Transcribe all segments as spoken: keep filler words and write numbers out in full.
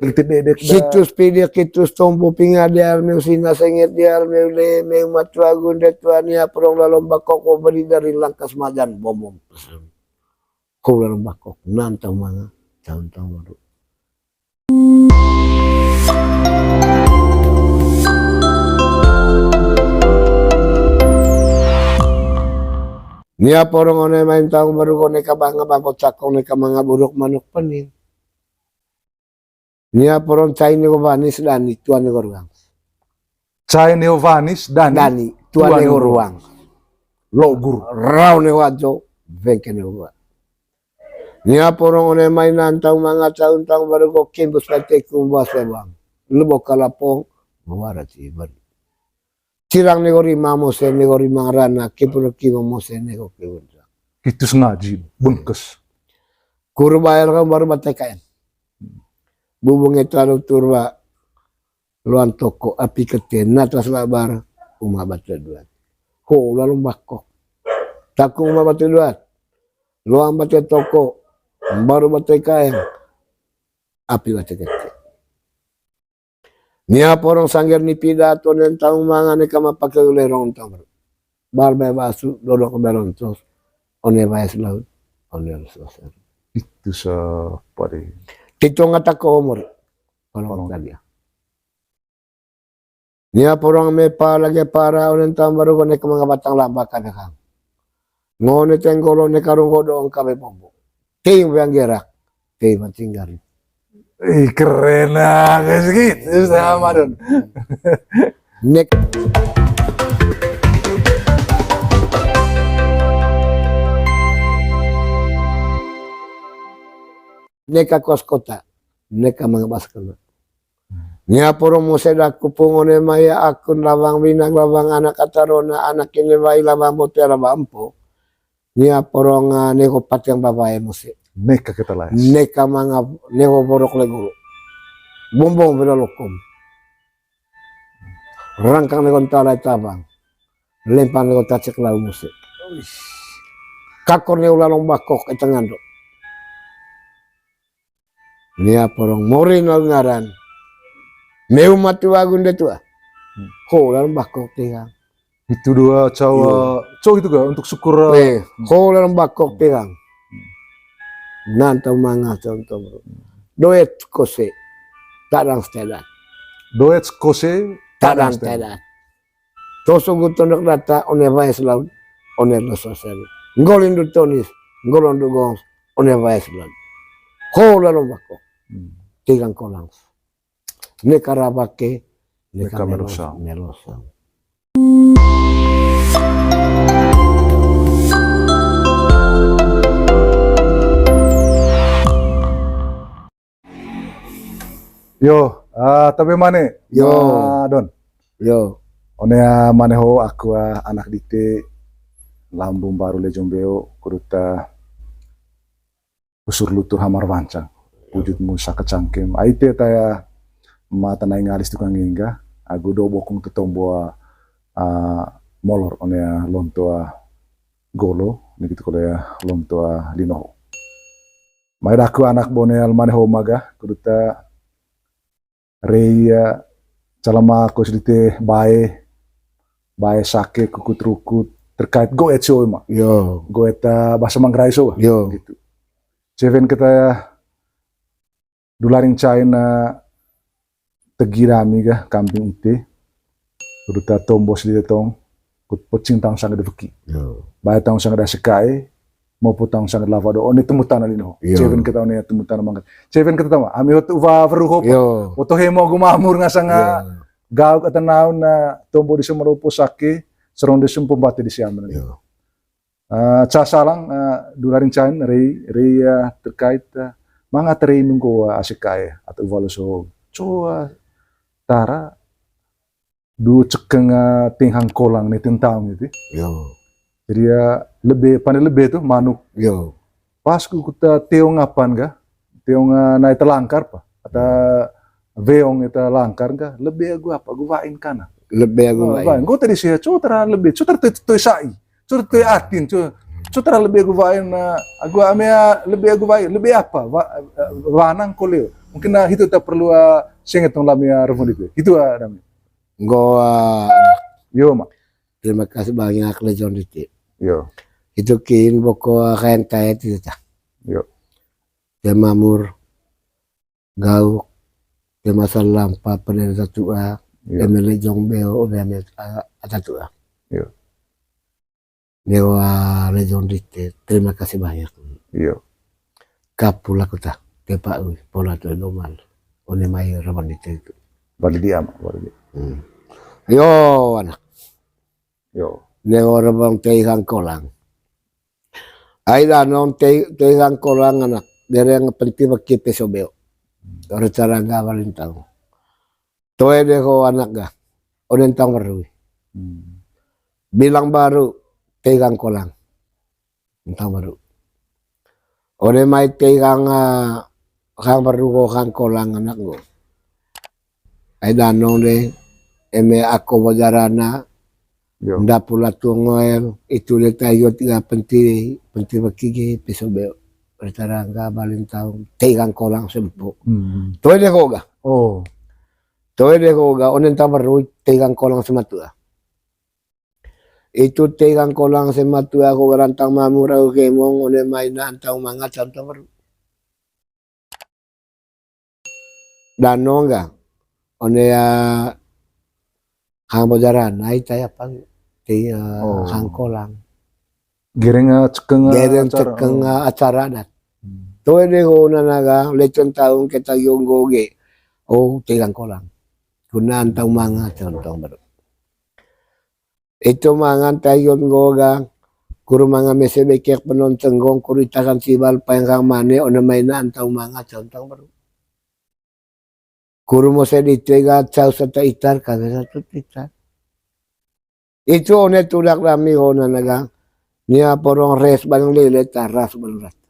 Hitus pidi, hitus tompu, pinga dial, meu sina sengit dial, meu le, meu matua gunde tua, nia porong lalom bakok, beri dari langkas majan, bom bom. Ko lalom bakok, nantang manga, taun taun baru. Nia porong one mai ntaung baru ko neka banga bangko cakong neka manga buruk manuk pening. Nia porong cai nego vanis dani tua nego ruang. Cai nego vanis dani tua nego ruang. Logur. Rau nego ajo vengke nego ruang. Nia porong one mai nantang manga taun taung baru ko kimbus pate kumbas lewang. Lebo kalapong mawara ciban. Cirang nego rima mose nego rima rana kipur kimo mose nego kibun. Itu sengaji bengkes. Kuru bayar kan baru batekan. Bubung itu anu turba luan toko api kete natas labar uma batu duat. Ho lalu bakok. Takung uma batu duat. Luang bate toko, baru bate kaeng, api bate kete. Nia porong sangger ni pida tonen taung manga neka mapake ulerong taung. Bar be basu dodok berontos, one baes laut, one selesai. Itu sapa deh? Tito ngata ko umur. Kalau tadi ya. Nia porong mepa lagi para onen taung baru ko neka manga batang lamba kadekang. Ngone tenggolo neka runggo doong kabe pombo. Ting biang gerak. Ting mancing gari. Ih, keren ah, guys, gitu sama dong. Nek neka kos kota, neka manga bas kena. Nia porong mose daku pungone maya akun lawang winang lawang anak atarona anak ini wai lawang bote lawang empo. Nia porong ah, nego patiang babae mose. Neka kita lais. Neka manga nego borok legulu. Bumbung bila lokum. Rangkang nego ntalai tabang. Lempang nego tacek lau mose. Kakor nego lalong bakok etengando. Nia porong mori nal ngaran. Meu mati wagun de tua. Ho dalam bakok tiang. Itu dua cawa cowok itu gak untuk syukur. Eh, ho dalam bakok tiang. Nantau manga contoh bro. Doet kose tadang stedat. Doet kose tadang stedat. Toso gutondok data one vaes laut one lososen. Ngolin du tonis, ngolon du gongs one vaes laut. Ho lalo bako. Tigang kolang. Neka rabake, neka melosa. Melosa. Yo, ah, tabe mane. Yo. Ah, Don. Yo. One ah, mane ho aku ah, anak dite lambung baru le jombeo kuduta usur lutur hamar wancang. Wujud musa kecangkem. Aite taya mata nai ngalis tukang ingga. Agu do bokong tetombo ah, molor one ah, lonto ah, golo. Ini gitu kole ah, lonto ah, linoho. Mai daku anak bone almane homa ga, kuduta rei ah, calama ko sedite bae, bae sake, kukut rukut, terkait goet so ma. Yo. Goet ah, bahasa Manggarai so. Yo. Gitu. Ceven kita dularing cain ah, tegi rami ga kambing ite. Kuduta tombo sedite tong. Kut pocing taung sanga de feki. Bae taung sanga de asekae. Mopo taung sanga de lava do. One temu tana lino. Ceven kita one temu tana mangkat. Ceven kita tama. Ami hot uva veru hopa. Oto hemo agu mamur ngasanga. Gauk ata naun na tombo di semalopo sake. Serong di sempom bate di siamen. Ah, ca salang, ah, dularing cain, rei, rei, ah, terkait, ah, manga teri nunggu, ah, asik kae, atau uvalu so, coa, tara, du cekeng, ah, tinghang kolang ni tintang gitu. Yo. Jadi ya, lebih, pane lebih tuh manuk. Yo. Pas ku kuta teong apan ga, teong, ah, nai telangkar pa, ata veong ita langkar ga, lebih agu apa, agu wain kana. Lebih agu wain. Go tadi sia, co tara lebih, co tara toi, toi sai. Cur te atin, cur, cur tara lebih agu wain, ah, agu amea lebih agu wain, lebih apa? Wa-, eh, wanang koleo. Mungkin, ah, hitu ta perlu, ah, sengit tong lami, ah, Rebong Dite. Hitu, ah, dami. Nggo, ah, Yo, Mak. Terima kasih banyak, Legend Dite. Yo. Hitu kin boko, ah, kaen tae hitu ta. Yo. Te mamur, gauk, te masalah lampa, pede ata tua, Yo. Te mele jong beo, ode ame, ah, ata tua. Yo. Dewa Legend Dite, terima kasih banyak. Iyo. Kapu laku ta, tepa ui, pola tu domal. One mai Rebong Dite itu. Bali dia, Mak, bali dia. Hmm. Yo, anak. Yo. Dewa Rebong Tei Kangkolang. Ai danong Tei, Tei Kangkolang anak. Dereng penti beki peso beo. Ore carangga balintang. Toe de ho anak ga. One ntang baru. Hmm. Bilang baru, Tei Kangkolang. Ntang baru. One mai Tei Kang, ah, Kang baru ko Kangkolang anak nggo. Ai danong de, eme ako bojarana, Yo. Nda pula tu ngoel, itu de tayot ga penti, penti beki ge, peso beo. Ore carangga balintang, Tei Kangkolang sempu. Hmm. Toe de ho ga. Oh. Toe de ho ga, one ntang baru, Tei Kangkolang sematua. Itu Tei Kangkolang sematua, ko garantang mamur au kemong, one mai na ntang manga ntang baru. Danong ga, one ya, Kang bojarana, ai taya pang, Tei, eh, Oh. Kangkolang. Gereng, eh, cekeng, eh, Gereng acara, cekeng, oh. Eh, acara adat. Hmm. Toe de ho nanaga, lecon taung keta yonggo ge. Oh, Tei Kangkolang. Kuna ntang manga, ntang baru. Itu mangan tayot nggo ga, kuru manga mese bekek penon cenggong, kuru itakan sibal paeng kang mane, one mai na ntang manga, ntang baru. Kuru mose di tega, cau sata itar, kaga satu itar. Itu one tudak dami ho nanaga, nia porong res bareng lele, taras bareng rata.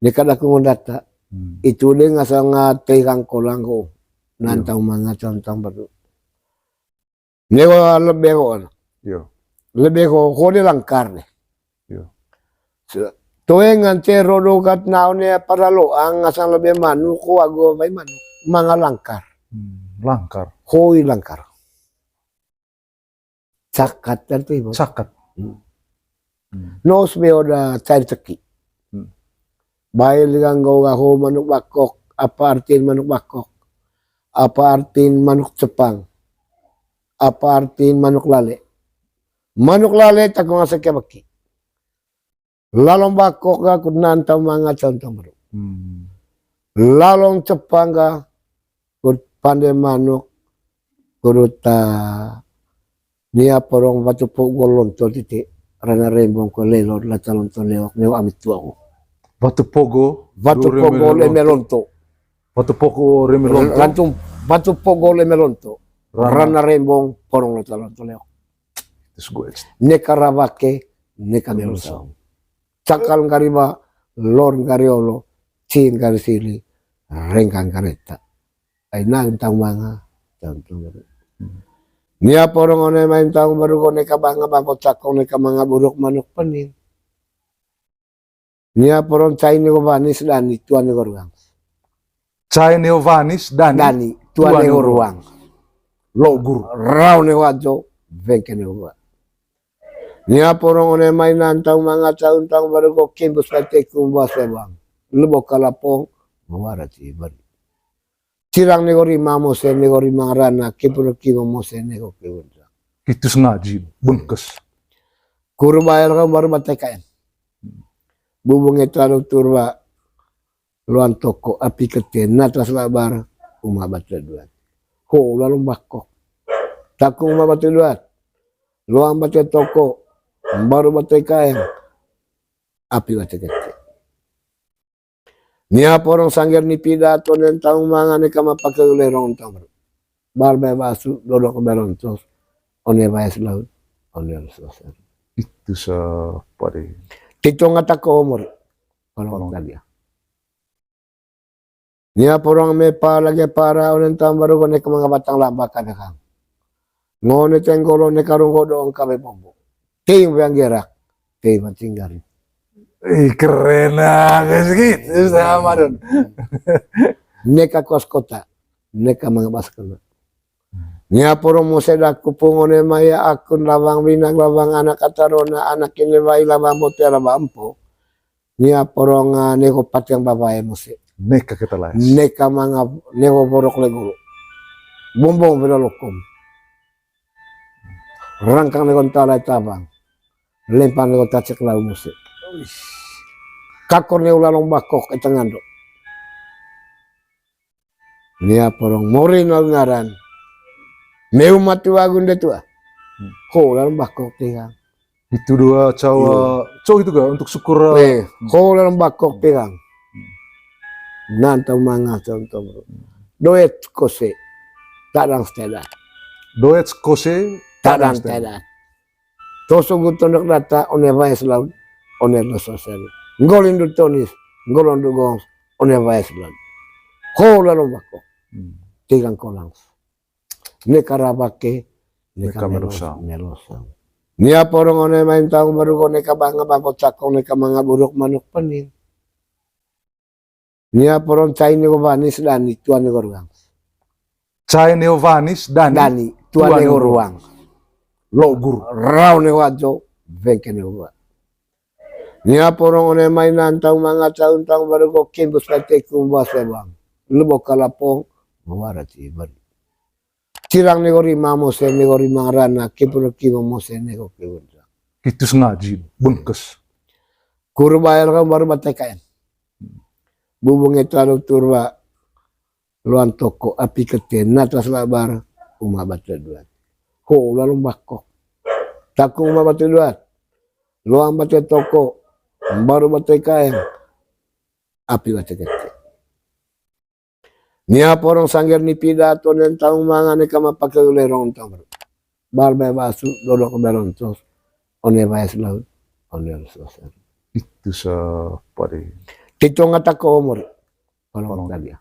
Neka daku ngon data. Hmm. Itu de ngasal nga Tei Kangkolang ho. Iya. Nantang manga, ntang baru. Nego lebe ho. Yo. Lebe ho, ho de langkar de. Yo. Se-, toe ngance rodo gat naon ya pada loang ngasang lebe manuk, ho ago bai manuk. Manga langkar. Hmm, langkar. Hoi langkar. Cakat kan tu ibu. Cakat. Hmm. Hmm. Nos beo da cair ceki. Hmm. Bail dengan gau gaho manuk bakok, apa artin manuk bakok? Apa artin manuk cepang? Apa artin manuk lale? Manuk lale takung asa kebeki. Lalong bakok ga kut nantau manga ntang baru. Hmm. Lalong cepang ga kut pande manuk, kut ta nia porong batu pogol lonto titi, rana rembong ko lelo, lata lonto leok, neo ami tuaku. Batu pogo, Batu pogo leme lonto. Batu pogo reme lonto. Lantung batu pogo leme lonto. Rana. Rana rembong, porong lata lonto leok. Terus gue. Neka rabake, neka melosong. Cakal nggari ba, lor nggari olo, cin nggari sili, rengkang kareta. Ai na ntang manga, ntang baru. Hmm. Nia porong one mai ntang baru ko neka banga bangko cakong neka manga buruk manuk penin. Nia porong cai nego vanis dani tuan nego ruang. Cai nego vanis dani. Dani tuan nego ruang. Lo guru. Rau nego ajo, bengke nego ruang. Nia porong one mai nantang manga caun tang baru ko kimbus pate kumbas lewang. Lebo kalapong, mawara ci baru. Cirang nego rima mose nego rima rana, kipur kimo mose nego kipur. Itu sengaji, bengkes. Kuru bayar kan baru batai kaen. Bubung itu anu turba, luan toko, api kete, natas labar, uma batu duat. Ho, lalong bakok. Takung uma batu duat. Luan batu toko, baru batai kaen. Api batu kete. Nia porong sangger ni pida, tonen taung manga neka mapake ulerong tang baru. Bar be basu, dodok berontos. One baes laut, one baes laut. Itu sapa de. Tito ngata ko umur. Kalau dia. Nia porong mepa lagi para, one tang baru ko neka manga batang lamba kada kang. Ngone tenggolo neka runggo doong kabe pombo. Ting biang gerak, ting mancing gari. Ih, keren ah, kayak segitu sama dong. Neka kos kota, neka manga bas kena. Nia porong mose daku pung one mai akun lawang winang lawang anak katarona anak ini wai lawang bote lawang empo. Nia porong, ah, nego patiang babae mose. Neka kita las. Neka manga, nego borok leguru. Bombong bela lokom. Rangkang nego ntalai tabang. Lempang nego tacek lau mose. Kakor nego lalong bakok etengando. Nia porong mori nol ngaran. Meu mati wagun de tua. Hmm. Ho lalong bakok tiga. Itu dua cawa, cowok itu gak untuk syukur, eh, eh, hmm, ho lalong bakok tiga. Hmm. Nantau manga contoh bro. Doet kose. Tadang steda. Doet kose. Tadang steda. Toso gu tondok data, one waes laut, one lososen. Nggolindu tonis, ngolondu gongs, one waes laut. Ho lalong bakok. Hmm. Tigang kolang. Neka rabake, neka melosang. Melosang. Nia porong one main taung baru go neka banga bako cakong, neka manga buruk manuk pening. Nia porong cai nego wanis dani, tua nego ruang. Cai nego wanis dani, dani, tua nego ruang. Logur. Rau nego ajo, bengke nego ruang. Nia porong one mainan taung manga taung taung baru go kimbus pate kumbas lewang. Lebo kalapong, wara ci baru. Cirang nego rima mose, nego rima rana, kipur kimo mose, nego kipur. Itu sengaji, bengkes. Kurba el kan baru batai kaen. Bubung itu anu turba, luan toko, api kete, natas labar, uma batu dua. Ho, lalu bakok. Takung uma batu dua. Luan batu toko, baru batai kaen. Api batu kete. Nia porong sangger ni pida tonen taung manga neka mapake ulerong taung baru. Bar be basu, dodok berontos, one waes laut, one lososen. Itu siapa deh? Tito ngata ko omor. Kolong tadi ya.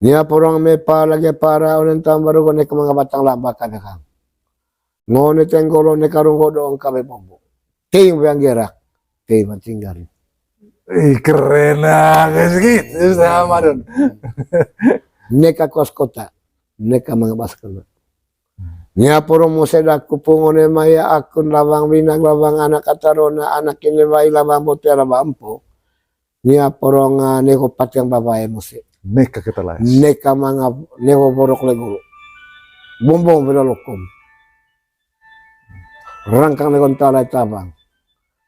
Nia porong mepa lagi para onen taung baru go neka manga batang lamba kabe kang. Ngone tenggolo neka runggo doong kabe bombo. Ting weang gerak. Tei mancing garing. Ih, keren ah, kayak segitu sama dong. Neka kos kota, neka manga bas kena. Nia porong mose daku pung one maya akun lawang winang lawang anak katarona anak ini wai lawang bote lawang empo. Nia porong, ah, nego patiang babae mose. Neka kita las. Neka manga nego borok leguru. Bombong bela lokom. Rangkang nego ntalai tabang.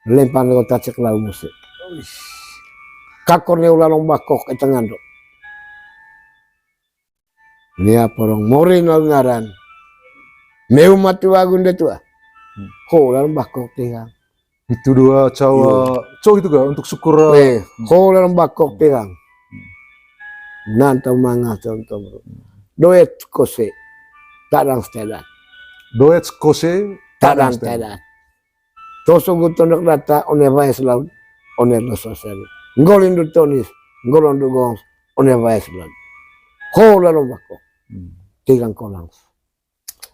Lempang nego tacek lau muse. Kakor nego lalong bakok etengando. Nia porong mori nol ngaran. Meu mati wagun de tua. Hmm. Ho lalong bakok tiga. Itu dua cawa, cowok itu gak untuk syukur, eh, ho lalong bakok tiga. Nantau manga contoh bro. Doet kose. Tadang steda. Doet kose. Tadang steda. Toso gu tondok data, one waes laut, one lososen. Nggolindu tonis, ngolondu gongs, one waes laut. Ho lalong bakok. Hmm. Tigang kolang.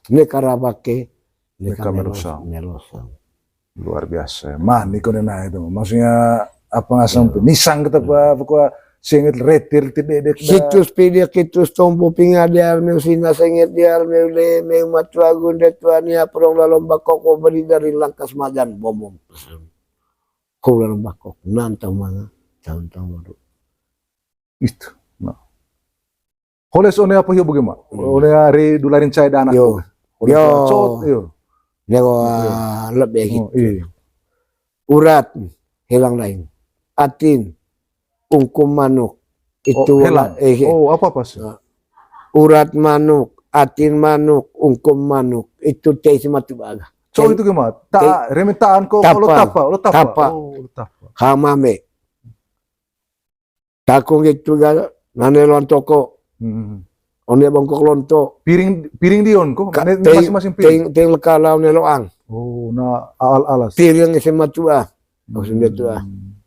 Neka rabake, neka melosang. Melosang. Luar biasa ya. Mani kone na itu. Maksudnya apa ngasang tuh? Misang kita apa, apa kua sengit retir tidak dek da. Situs pidik kitus tombo pinga dial meu sina sengit dial meu le meu matua gunde tua nia perong lalong bakok ko beri dari langkas majan bomom. Ko lalong bakok nantau manga tahun-tahun baru. Itu. Nah. Holes one apa hiyo bagaimana? Hmm. One ari dularin cai dana. Yo. Holes yo. Cot, yo. Nego, ah, lebih gitu. Oh, iya. Urat, helang lain. Atin, ungkum manuk. Itu oh, helang. Eh, oh, apa apa sih? Urat manuk, atin manuk, ungkum manuk. Itu tei sematu baga. So itu gimana? Ta, rementaan ko, tapa, lo tapa, lo tapa. Tapa. Oh, lo tapa. Hamame. Takung gitu ga, nane loan toko. Hmm. One bongkok lonto. Piring, piring dion ko, masing-masing piring. Ting, ting lekala one loang. Oh, na al alas. Piring isi matua. Maksudnya tua. Hmm.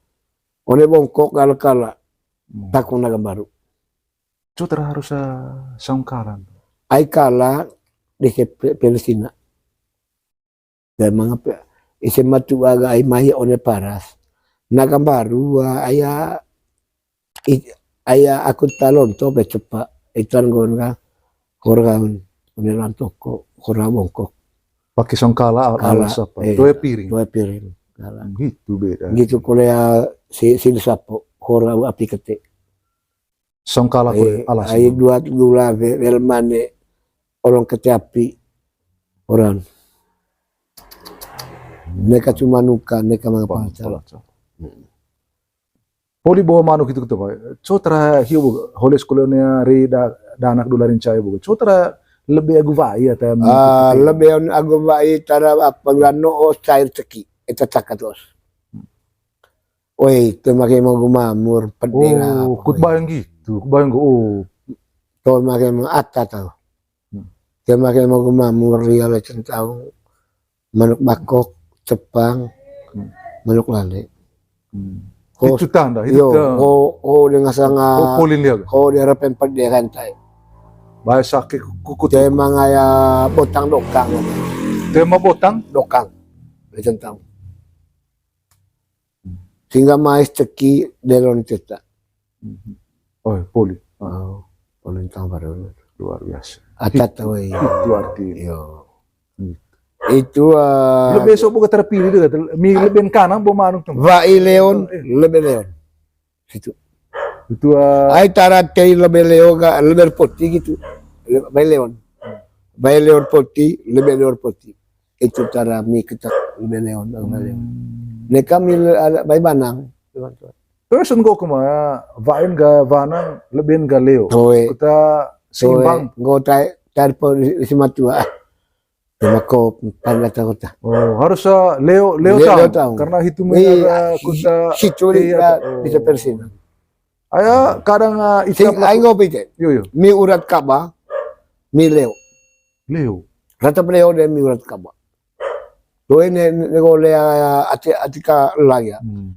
One bongkok ga lekala. Hmm. Takung Naga baru. Cutra harus, eh, sangkalan. Ai kala di ke pe-, Palestina. Dan manga pe-, Ise matua ga ai mai one paras. Naga mbaru, ah, aya, i-, aya aku talon to pe cepa. Itan gon ga, horgaun, one lan toko, hora bongkok. Pake songkala, kala, alas apa? Eh, dua piring. Dua piring, kala. Gitu beda. Gitu kolea si, si sapo, hora api kete. Songkala kole, eh, alas ai itu. Dua gula be-, wel mane, olong kete api, orang. Neka cuma nuka, neka manga palaca. Palaca. Poli bo manuk itu ketua. Co tara hio bo, holes kolonea re da, danak dolarin cai bo. Co tara lebe agu wai ata. Ah, lebe on agu wai tara apa gula no os cair ceki. Eta cakatos. Oi, te make mau gumamur, pedera. Oh, kut bayang gitu, kut bayang go, oh. To make mau ata tau. Hmm. Te make mau gumamur, ria le centau. Manuk bakok, cepang, hmm, manuk lale. Hmm. Ho, itu tanda, itu yo, tanda. Ho, ho dengan sanga, ho polin dia. Ho dia rapen pede rantai. Bahasa ke kuku. Tema ngaya botang dokang. Tema botang? Dokang. Dia centau. Sehingga mais ceki delon ceta. Oh, poli. Oh, poli tang baru. Luar biasa. Atat, woi. Itu arti. Yo. Hmm. Itu, ah, lebih sok buka terpilih deh, mi lebih kanang bo manuk tuh. Wai leon, eh, lebih leon. Situ. Itu, ah, ai tara tei lebih leo ga, lebih poti gitu. Le-, wai leon. Wai leon poti, lebih leon poti. Itu tara mi ketak lebih leon, lebih leon. Hmm. Neka mi le-, ala, wai banang. Terus nggo kema, wain ga wanang, lebih ga leo. Toe. Kita seimbang. Toe. Nggo tai, tai po di, di Simatua. Tema ko pandata kota. Oh, harus, ah, leo, leo, leo taung. Taung. Karena hitung, iya, ada si-, kota, si-, si curi, iya, ya, oh, bisa persin. Aya, kadang, ah, sing, iskap laku. Aing ngopi, Cek. Yo, yo. Mi urat kaba, mi leo. Leo. Rata leo dan mi urat kaba. Toe ne, ne, ne gole, ah, ati, atika lagi ya. Hmm.